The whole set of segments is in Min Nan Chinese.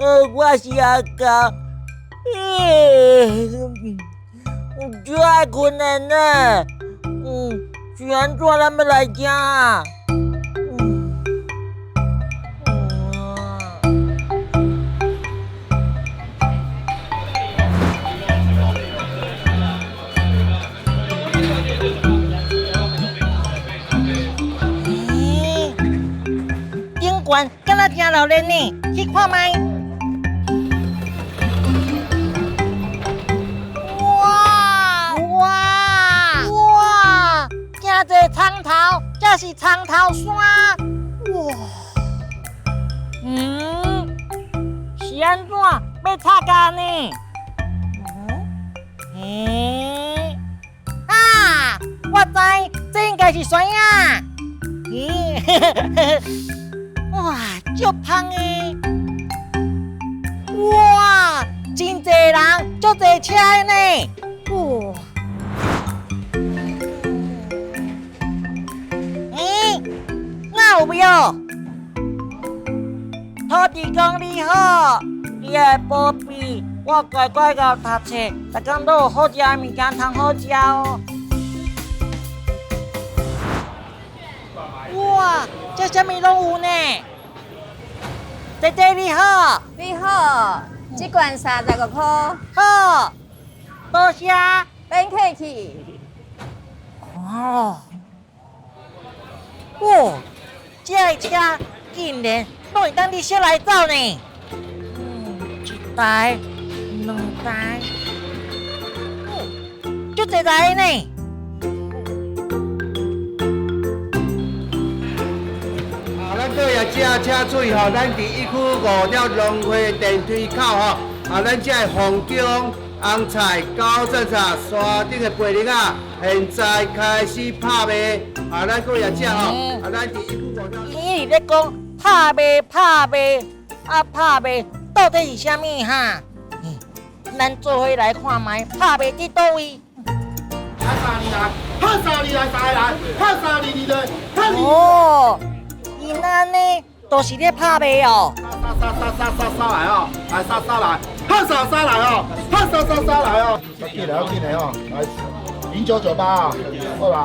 我是阿狗，足愛睏的呢。是按怎咱欲來遮啊？欸，顶悬敢若真热闹呢，去看覓。哇哇哇！真濟葱頭，這是葱頭山。哇！是按怎欲插工呢？欸，啊！我知，這應該是萱仔。咦，哇，足芳的！哇，真濟人，足濟車的呢。哇！欸，哪有沒有？土地公你好，你的保庇，我乖乖𠢕讀冊，逐工攏有好食的物件通好食哦。哇，這啥物攏有呢？姐姐你好。你好，這罐35塊。好，多謝。免客氣。哦，哇，這个車竟然攏會當佇室內走呢？一台、兩台，哦，足濟台呢。啊，咱閣也這車水吼，咱佇1區5條農會電梯口吼，啊，咱這鳳中紅菜、九層塔、山頂的白櫂仔，現在開始拍賣。啊，咱閣也這吼，啊，咱佇1區5條。伊咧講拍賣拍賣，啊拍賣到底是啥物哈？咱做伙來看覓，拍賣佇佗位？拍三二來，拍三二來，三個來，拍三二二來，拍二。哦，𪜶按呢都是咧拍賣哦。三三三三三三來哦，來三三來，拍三三來哦，拍三三三來哦。進來，進來哦，來0998，過來。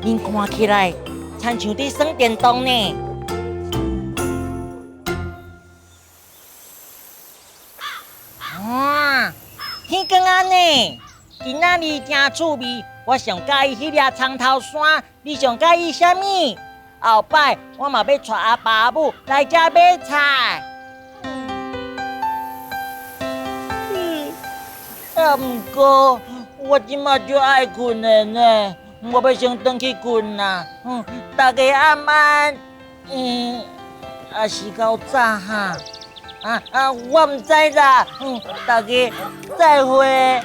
𪜶看起來親像佇耍電動呢。哇，天光按呢，今仔日真趣味。我上佮意彼粒葱頭山，你上佮意啥物？後擺我嘛欲帶阿爸阿母來遮買菜。啊，毋過我這馬足愛睏的呢，我欲先轉去睏啦。大家晚安。啊是夠早哈。啊啊，我毋知啦。大家再會。